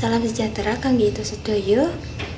Salam sejahtera kangge kita sedaya.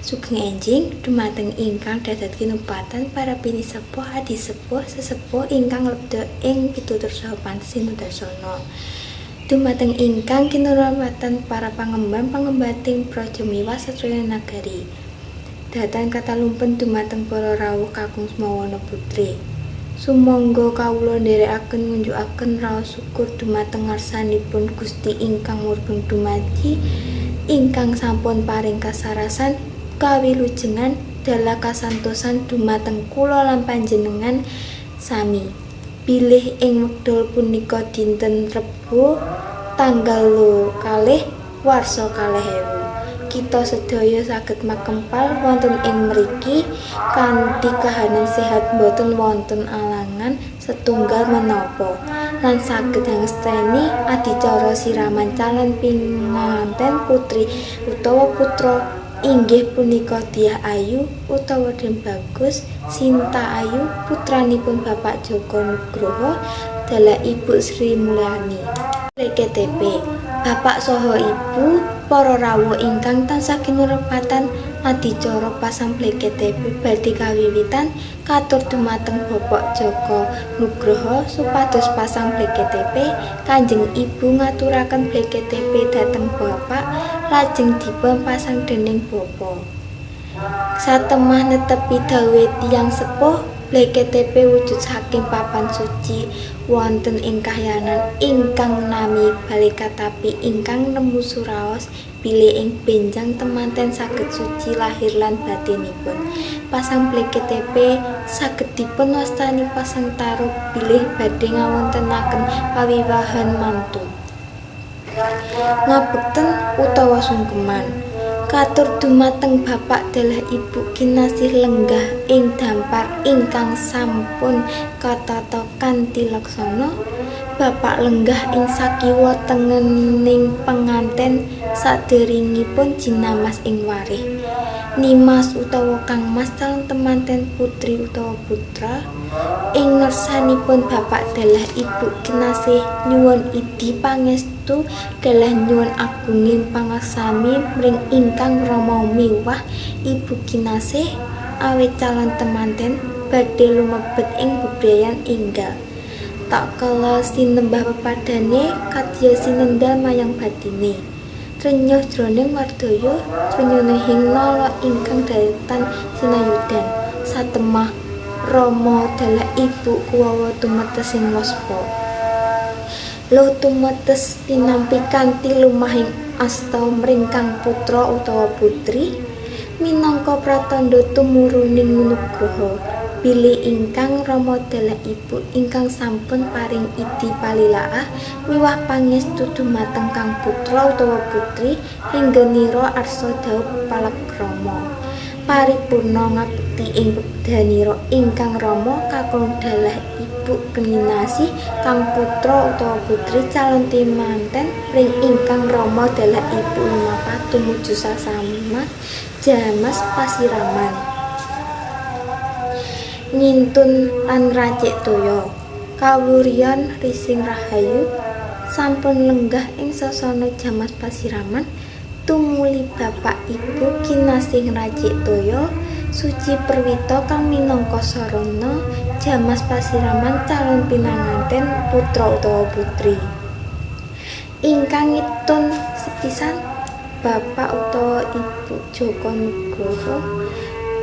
Sugeng enjing dumateng ingkang dadat kinupatan para pinisepuh, adi sepuh, sesepuh ingkang lebda ing pitutur saha pantes. Dumateng ingkang kinurmatan para pangemban pangembating praja miwah satriya nagari. Datan katalumpen dumateng para rawuh kakung smawana putri. Sumangga kawula nderekaken ngunjukaken raos syukur dumateng ngarsanipun Gusti ingkang murbeng dumadi ingkang sampun paring kasarasan kawilujengan dalah kasantosan dumateng kula lan panjenengan sami. Bilih ing wekdal punika dinten Rebo tanggal 2 Warsa 2000. Kita sedaya saged makempal wonten ing mriki kanthi kahanan sehat, boten wonten alangan setunggal menapa, lan saged ngesteni adicara siraman calon pinganten putri utawa putra, inggih punika Diah Ayu utawa Den Bagus Sinta Ayu, putranipun Bapak Joko Nugroho dalah Ibu Sri Mulyani. KTP Bapak saha Ibu, para rawuh ingkang tansah kinurmatan, adicara pasang KTP badhe kawiwitan. Katur dumateng Bapak Joko Nugroho supados pasang KTP. Kanjeng Ibu ngaturaken KTP dhateng Bapak, lajeng dipun pasang dening Bapa. Satemah netepi dawuhe tiyang sepuh, KTP wujud saking papan suci wonten ing kahyangan ingkang nami Balekatapi ingkang nemu suraos bilih ing benjang temanten saged suci lahir lan batinipun. Pasang KTP saged dipun wastani pasang taruh bilih badhe ngawontenaken pawiwahan mantu. Ngabekten utawa sungkeman. Katur dumateng Bapak dalah Ibu kinasih lenggah ing dampar ingkang sampun katata kanthi laksana. Bapak lenggah ing sakiwa tengening penganten saderengipun jinamas ing warih. Nimas utawa kangmas calon temanten putri utawa putra, ing ngarsanipun Bapak dalah Ibu kinasih nyuwun idhi pangestu dalah nyuwun agunging pangaksami mring ingkang rama miwah ibu kinasih awit calon temanten badhe lumebet ing bebrayan enggal. Tak kala sinembah pepadane kadya sinendal mayang batine. Trenyuh jroning wardaya trenyuhing nala ingkang datan sinayudan. Satemah rama dalah ibu kuwawa tumetesing waspa. Luh tumetes tinampi kanthi lumahing asta mring kang putra utawa putri minangka pratandha tumuruning nugraha bilih ingkang rama dalah ibu ingkang sampun paring idhi palilaah miwah pangestu dumateng kang putra utawa putri hingganira arsa dhaup palakrama paripurna ngabekti ing bebrayanira ingkang rama kakung dalah ibu kinasih kang putra utawa putri calon temanten ring ingkang rama dalah ibu lumampah tumuju sasana jamas pasiraman. Ngintun lan ngracik toya. Kawuryan Rising Rahayu sampun lenggah ing sasana jamas pasiraman, tumuli bapak ibu kinasih ngracik toya suci perwita kang minangka sarana jamas pasiraman calon pinanganten putra utawa putri. Ingkang ngitun sepisan, Bapak utawa Ibu Joko Nugroho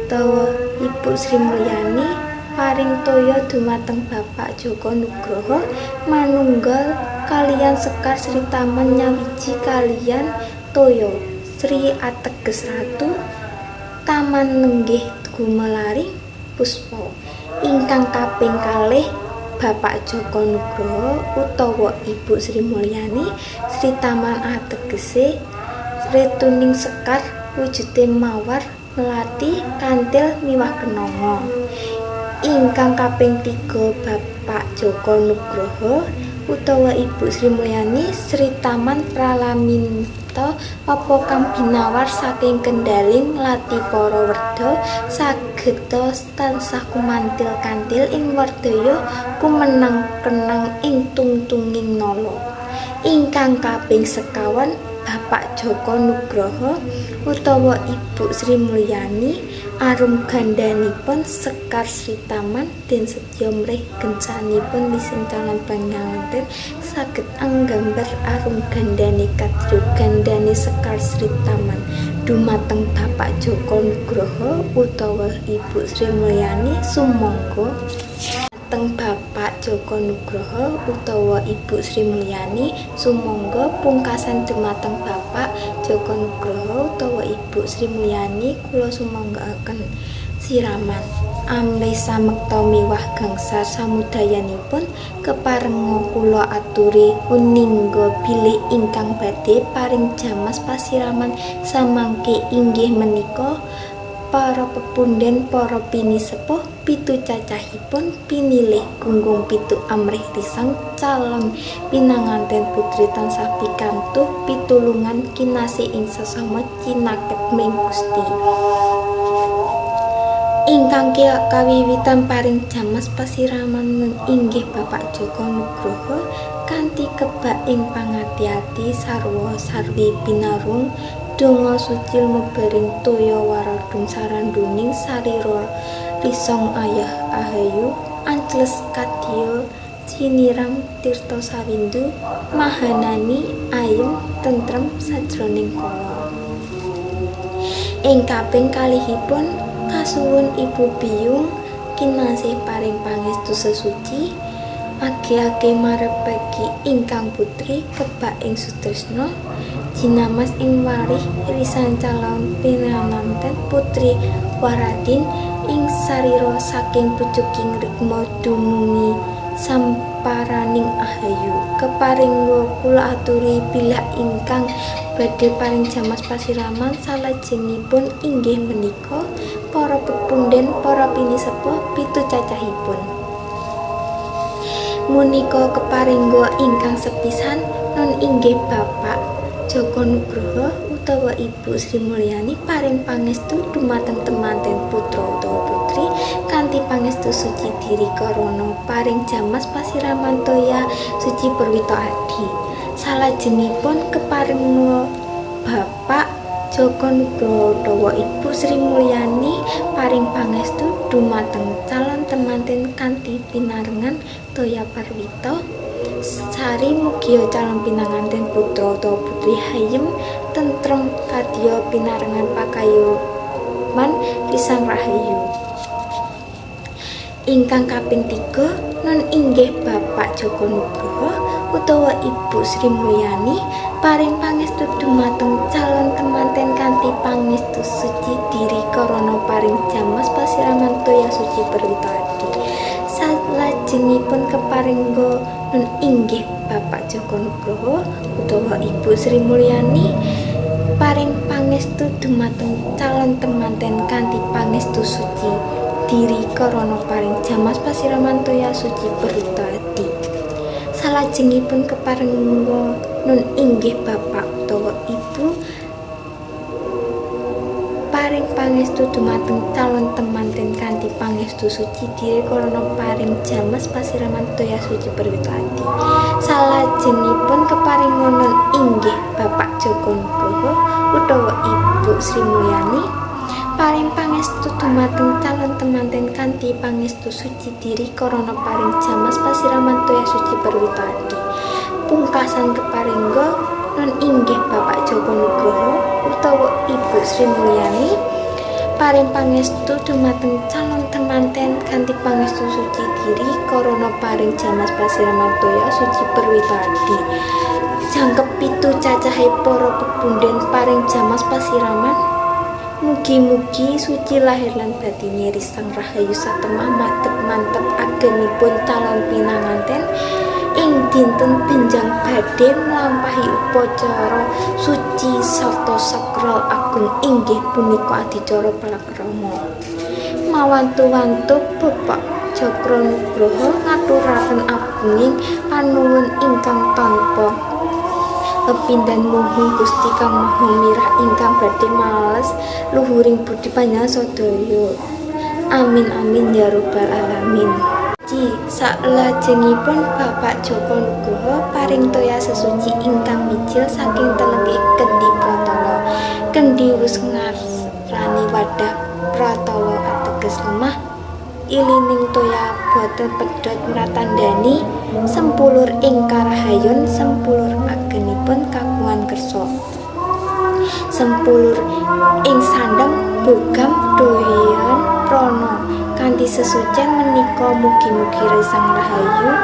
utawa Ibu Sri Mulyani paring toya dumateng Bapak Joko Nugroho manunggal kaliyan sekar Sri Taman nyawiji kaliyan toya. Sri ateges ratu, taman nenggih gumelaring puspa. Ingkang kaping kalih, Bapak Joko Nugroho utawa Ibu Sri Mulyani, Sri Taman ategese retuning sekar wujude mawar, melati, kantil miwah kenanga. Ingkang kaping tiga, Bapak Joko Nugroho utawa Ibu Sri Mulyani, Sri Taman pralaminta apa kang binawar saking kendhaling lathi para werda sageda tansah kumantil-kantil ing wardaya kumenang-kenang ing tungtunging nala. Ingkang kaping sekawan Bapak Joko Nugroho utawa Ibu Sri Mulyani arum gandanipun Sekar Sritaman den setya mrih gencanipun lising calon pengantin saged anggambar arum gandane kadya gandane Sekar Sritaman dumateng Bapak Joko Nugroho utawa Ibu Sri Mulyani. Sumangga dumateng Bapak Joko Nugroho utawa Ibu Sri Mulyani, sumangga. Pungkasan dumateng Bapak Joko Nugroho utawa Ibu Sri Mulyani kula sumanggaaken siraman amrih samekta miwah gangsar samudayanipun. Keparenga kula aturi uningga bilih ingkang badhe paring jamas pasiraman samangke inggih menika para pepundhen, para pinisepuh pitu cacahipun pinilih gunggung pitu amrih risang calon pinanganten putri tansah pikantuk pitulungan kinasih ing sasama cinaket mring Gusti. Ingkang kawiwitan paring jamas pasiraman inggih Bapak Joko Nugroho kanthi kebak ing pangati-ati sarwa sarwi pinarung donga suci lumebering toya waradung saranduning sarira risong ayah ahayu ancles kadya siniram tirta sawindu mahanani ayem tentrem sajroning kala. Ing kaping kalihipun kasuwun Ibu Biyung kinasih paring pangestu sesuci age-age marepegi ingkang putri kebak ing sutresna jinamas ing warih irisan calon pinanganten putri waradin ing sarira saking pucuking rikma dumungi samparaning ahayu. Keparingga kula aturi bilih ingkang badhe paring jamas pasiraman salajengipun inggih menika para pepundhen, para pinisepuh pitu cacahipun. Munika keparingga ingkang sepisan nun inggih Bapak Joko Nugroho utawa Ibu Sri Mulyani paring pangestu dumateng temanten putra utawa putri kanthi pangestu suci diri karana paring jamas pasiraman toya suci perwita adi. Salajengipun keparenga Bapak Joko Nugroho utawa Ibu Sri Mulyani paring pangestu dumateng calon temanten kanthi pinarengan toya parwita sari mugia calon pinanganten putra utawa putri hayem tentrem kadya pinarengan pakayoman risang rahayu. Ingkang kaping tiga nun inggih Bapak Joko Nugroho utawa Ibu Sri Mulyani paring pangestu dumateng calon temanten kanthi pangestu suci diri karana paring jamas pasiraman toya suci perwita adi. Salajengipun keparingga nun inggih Bapak Joko Nugroho utawa Ibu Sri Mulyani paring pangestu dumateng calon temanten kanthi pangestu suci diri karana paring jamas pasiraman toya suci perwita adi. Salajengipun keparingga nun inggih Bapak utawa Ibu paring pangestu dumateng calon temanten kanthi pangestu suci diri karana paring jamas pasiraman toya suci perwita adi. Salajengipun keparingga nun inggih Bapak Joko Nugroho utawa Ibu Sri Mulyani paring pangestu dumateng calon temanten kanthi pangestu suci diri karana paring jamas pasiraman toya suci perwita adi. Pungkasan keparingga nun inggih Bapak Joko Nugroho utawa Ibu Sri Mulyani paring pangestu dumateng calon temanten kanthi pangestu suci diri karana paring jamas pasiraman toya suci perwita adi. Jangkep pitu cacahe para pepundhen paring jamas pasiraman. Mugi-mugi suci lahir lan batine risang rahayu satemah madep mantep agemipun calon pinanganten ing dinten benjang badhe mlampahi upacara suci sarta sakral agung inggih punika adicara palakrama. Mawantu-wantu Bapak Joko Nugroho ngaturaken agunging panuwun ingkang tanpa pepindhan muhung Gusti Kang Maha Mirah ingkang badhe males luhuring budi panjenengan sadaya. Amin amin ya robbal alamin. Sesuci. Saklajengipun Bapak Joko Nugroho paring toya sesuci ingkang mijil saking telenggih kendi pratala. Kendi wus ngarani wadah, pratala ateges lemah. Ilining toya boten pedhot mratandhani sempulur ing karahayon, sempulur agenipun kagungan kersa. Sempulur ing sandang bogam doyan prana. Kanthi sesucen menika mugi-mugi Risang Rahayu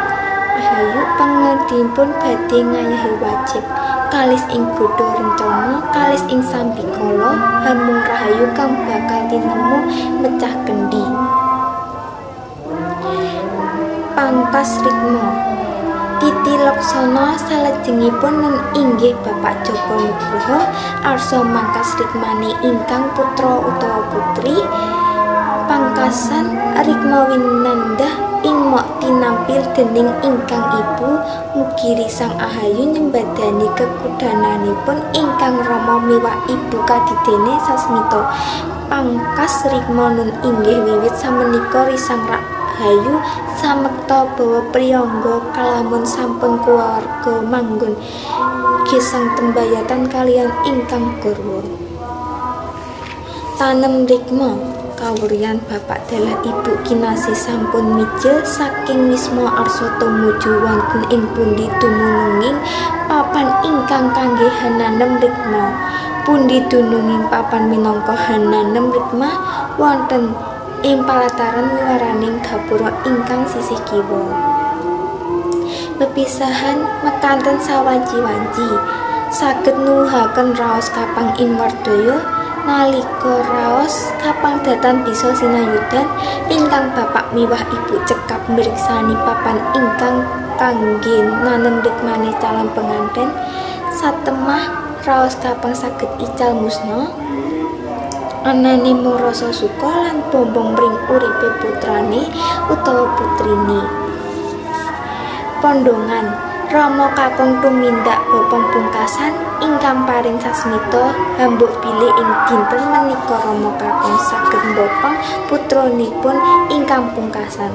Rahayu pangandhipun badhe ngayahi wajib. Kalis ing godha rencana, kalis ing sambikala, hamung rahayu kang bakal tinemu mecah kendi. Pangkas rikma. Titi laksana salajengipun nun inggih Bapak Joko Nugroho arsa mangkas rikmane ingkang putra utawa putri. Pangkasan rikma winendah ing mok tinampil dening ingkang ibu. Mugi Risang Ahayu nyembadani kekudananipun ingkang rama miwah ibu kadidene sasmita. Pangkas rikma nun inggih wiwit samenika Risang Rahayu samekta bawa priyangga kalamun sampun kulawarga manggon gesang tembayatan kaliyan ingkang garwa. Tanem rikma. Kawuryan bapak dalah ibu kinasih sampun mijil saking wisma arsa tumuju wonten ing pundi dumununging papan ingkang kangge hananem rikma. Pundi dununging papan minangka hananem rikma wonten ing palataran wiwaraning gapura ingkang sisih kiwa. Pepisahan mekanten sawanci-wanci saged nuwuhaken raos kapang ing wardaya. Nalika raos kapang datan bisa sinayudan, ingkang bapak miwah ibu cekap mriksani papan ingkang kangge nanem rikmane calon penganten. Satemah raos kapang saged ical musna. Anane mung rasa suka lan bombong mring uripe putrane utawa putrine. Pondhongan. Rama kakung tumindak bopong pungkasan ingkang paring sasmita hambuk bilih ing dinten menika rama kakung saged mbopong putranipun ingkang pungkasan.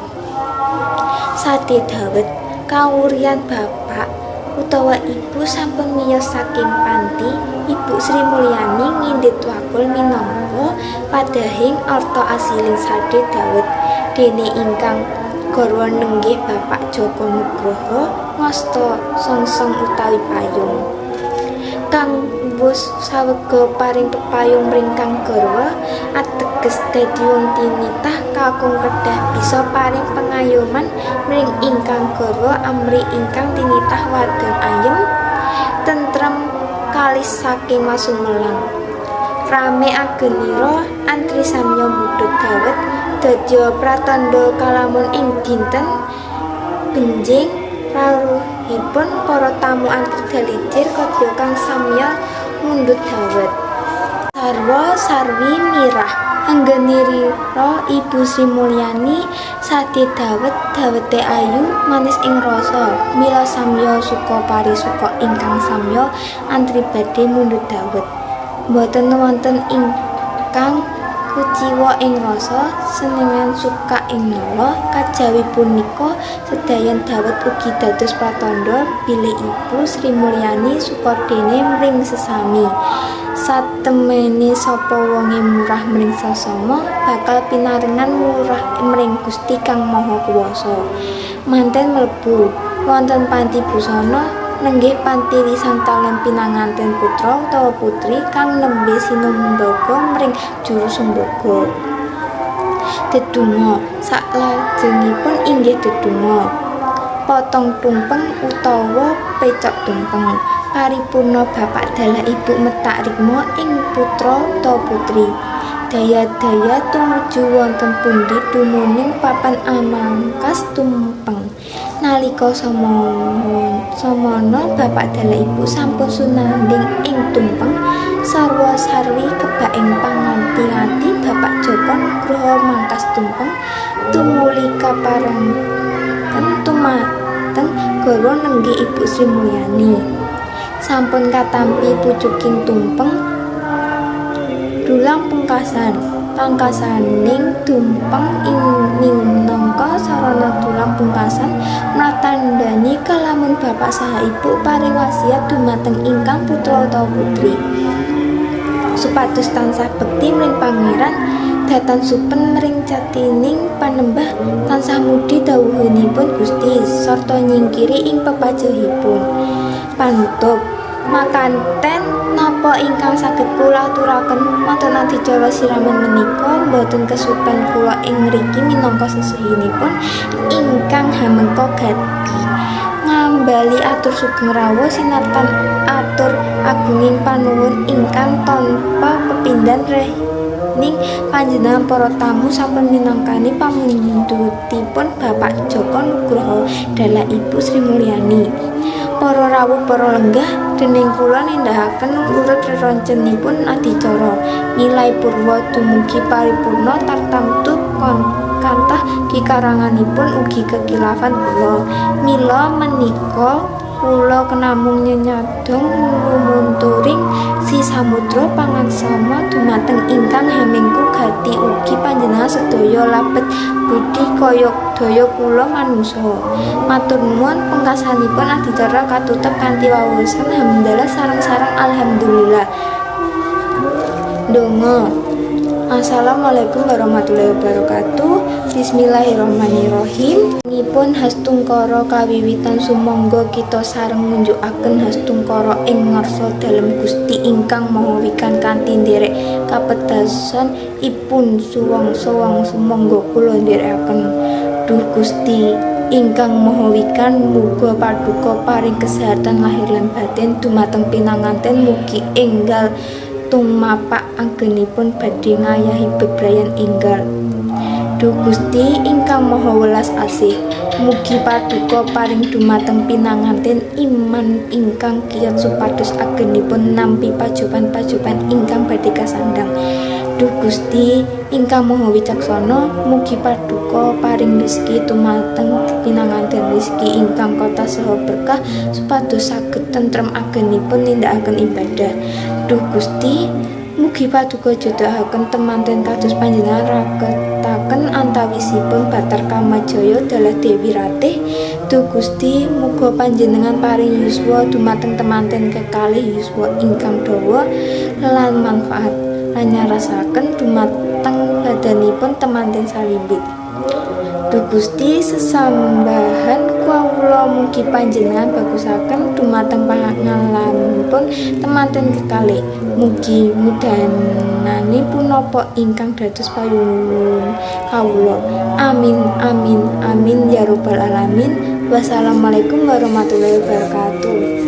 Sade dawet. Kawuryan bapak utawa ibu sampun miyos saking panti, Ibu Sri Mulyani ngindhit wakul minangka wadhahing arta asiling sade dawet. Dene ingkang garwa nenggih Bapak Joko Nugroho ngasta songsong utawi payung. Kang wus sawega paring pepayung mring kang garwa ateges dadi wong tinitah kakung kedah bisa paring pengayoman mring ingkang garwa amrih ingkang tinitah wadon ayem tentrem kalis saking wasumelang. Rame agenira antri samya mundhut dawet dadya pratandha kalamun ing dinten benjing rawuhipun para tamu antri dalidir kadya kang samya mundhut dawet. Sarwa sarwi mirah. Anggenira Ibu Sri Mulyani sade dawet dawete ayu manis ing rasa. Mila samya suka parisuka ingkang samya antri badhe mundhut dawet. Boten wonten ingkang kuciwa ing rasa, seneman suka ing nala. Kajawi punika sedayan dawet ugi dados pratandha bilih Ibu Sri Mulyani sukadene mring sesami. Satemene sapa wonge murah mring sesama bakal pinarengan murah mring Gusti Kang Maha Kuwasa. Manten mlebu wonten panti busana nenggih panti risang calon pinanganten putra utawa putri kang nembe sinumbaga mring juru sumbaga. Dedonga. Saklajengipun inggih dedonga. Potong tumpeng utawa pecok tumpeng. Paripurna bapak dalah ibu metak rikma ing putra utawa putri. Daya-daya tumuju wonten pundi dumuning papan amangkas tumpeng. Nalika samana bapak dalah ibu sampun sunandhing ing tumpeng, sarwa sarwi kebak ing pangati-ati Bapak Joko Nugroho mangkas tumpeng tumuli kaparengan tumateng garwa nenggih Ibu Sri Mulyani. Sampun katampi pucuking tumpeng, dulang pungkasan. Pangkasaning tumpeng minangka sarana dulang. pungkasan mratandhani kalamun bapak saha ibu paring wasiat dumateng ingkang putra utawa putri supados tansah bekti mring Pangeran, datan supen mring catining panembah, tansah mudi dhawuhipun Gusti sarta nyingkiri ing pepajahipun. Panutup, makanten napa ingkang saged kula aturaken wonten adicara siraman menika boten kesupen kula ing ngriki minangka sesehinipun ingkang hamengka gati ngambali atur sugeng rawuh sinartan atur agunging panuwun ingkang tanpa pepindhan rening panjenengan para tamu sampun minangkani pamundhutipun Bapak Joko Nugroho dalah Ibu Sri Mulyani. Para rawuh, para lenggah, dening kula nindakaken urut reroncenipun adicara milai purwa dumugi paripurna tartamtu kathah kikaranganipun ugi kekhilafan kula. Mila menika kula namung nyenyadong lumunturing si samudra pangaksama dumateng ingkang hamengku gati ugi panjenengan sedaya lebet budi kaya daya kula manungsa. Matur nuwun. Pungkasanipun adicara katutup kanthi wawasan hamdalah sareng-sareng alhamdulillah. Donga. Assalamualaikum warahmatullahi wabarakatuh. Bismillahirrahmanirrahim. Ngipun hastungkara kawiwitan sumangga kita sareng ngunjukaken hastungkara ing ngarsa dalem Gusti ingkang Maha Wikan kanthi nderek kapedasan ipun suwangsa sumangga kula nderekaken. Duh Gusti ingkang Maha Wikan, muga paduka paring kesehatan lahir lan batin dumateng pinanganten, mugi enggal tumapak anggenipun badhe ngayahi bebrayan enggal. Duh Gusti ingkang Maha Welas Asih, mugi paduka paring dumateng pinanganten iman ingkang kiyat supados anggenipun nampi pacoban-pacoban ingkang badhe kasandhang. Duh Gusti ingkang Maha Wicaksana, mugi paduka paring rezeki dumateng pinanganten, rezeki ingkang kathah saha berkah supados saged tentrem anggenipun nindakaken ibadah. Duh Gusti, mugi paduka jodohaken temanten kados panjenengan raketaken antawisipun Batar Kamajaya dalah Dewi Ratih. Duh Gusti, muga panjenengan paring yuswa dumateng temanten kekalih, yuswa ingkang dawa lan manfaat lan nyarasaken dumateng badanipun temanten salimbit. Duh Gusti, sesambahan kawula mugi panjenengan bagusaken dumateng pangalamipun temanten kekalih. Mugi mudanani punapa ingkang dados panyuwun kawula. Amin amin amin ya robbal alamin. Wassalamualaikum warahmatullahi wabarakatuh.